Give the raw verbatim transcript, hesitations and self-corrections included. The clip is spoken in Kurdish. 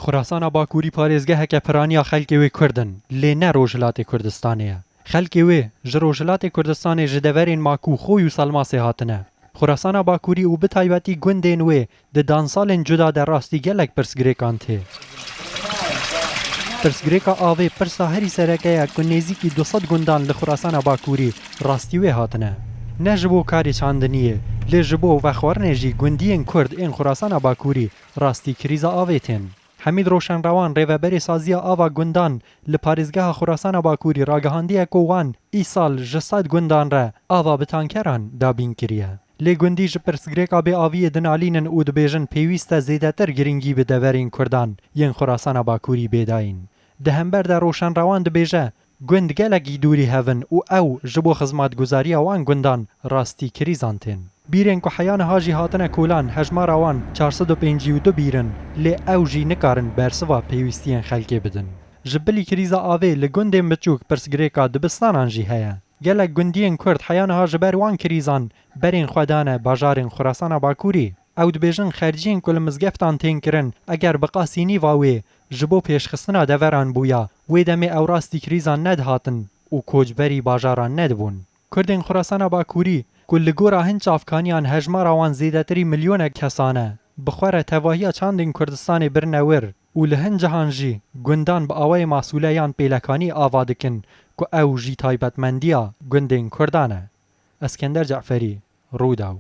Xurasana Bakurî parêzgeheke piraniya xelkê wê Kurd in, lê ne Rojhilatê Kurdistanê ye. Xelkê wê ji Rojhilatê Kurdistanê ji deverên Makû, Xoy û Selmasê hatine. Xurasana Bakurî û bi taybetî gundên wê di dansalên cuda de rastî gelek pirsgirêkan tê. Pirsgirêka avê pirsa herî sereke ye ku nêzîkî du sed gundan li Xurasana Bakurî rastî wê hatine. Ne ji bo karê çandiniyê, lê ji bo vexwarinê jî gundiyên Kurd ên Xurasana Bakurî rastî krîza avê tên. Hemîd Roşenrewan, rêveberê saziya ava gundan li parêzgeha Xurasana Bakurî, ragihandiye ku wan îsal ji sed gundan re ava bi tankeran dabîn kiriye. Lê gundî ji pirsgirêka bêaviyê dinalînin û dibêjin pêwîst e zêdetir girîngî bi deverên Kurdan yên Xurasana Bakurî bê dayîn. Di hember de Roşenrewan dibêje, gund gelekî dûrî hev in û ew ji bo xizmatguzariya wan gundan rastî krîzan tên. Bîrên ku heya niha jî hatine kolan, hejmara wan çar sed û pêncî û du bîr in, lê ew jî nikarin bersiva pêwîstiyên xelkê bidin. Ji bilî krîza avê li gundên biçûk pirsgirêka dibistanan jî heye. Gelek gundiyên Kurd heya niha ji ber wan krîzan berên xwe dane bajarên Xurasana Bakurî. Ew dibêjin xerciyên ku li mizgeftan tên kirin, eger bi qasî nîva wê ji bo pêşxistina deveran bûya, wê demê ew rastî krîzan nedihatin û koçberî bajaran nedibûn. Kurdên Xurasana Bakurî, ku li gora hin çavkaniyan hejmara wan zêdetirî milyonek kesan e, bi xwe re tevahiya çandên Kurdistanê birine wir û li hin cihan jî gundan bi awayê masûle yan pêlekanî ava dikin ku ew jî taybetmendiya gundên Kurdan e. Eskender Ceferî, Rûdaw.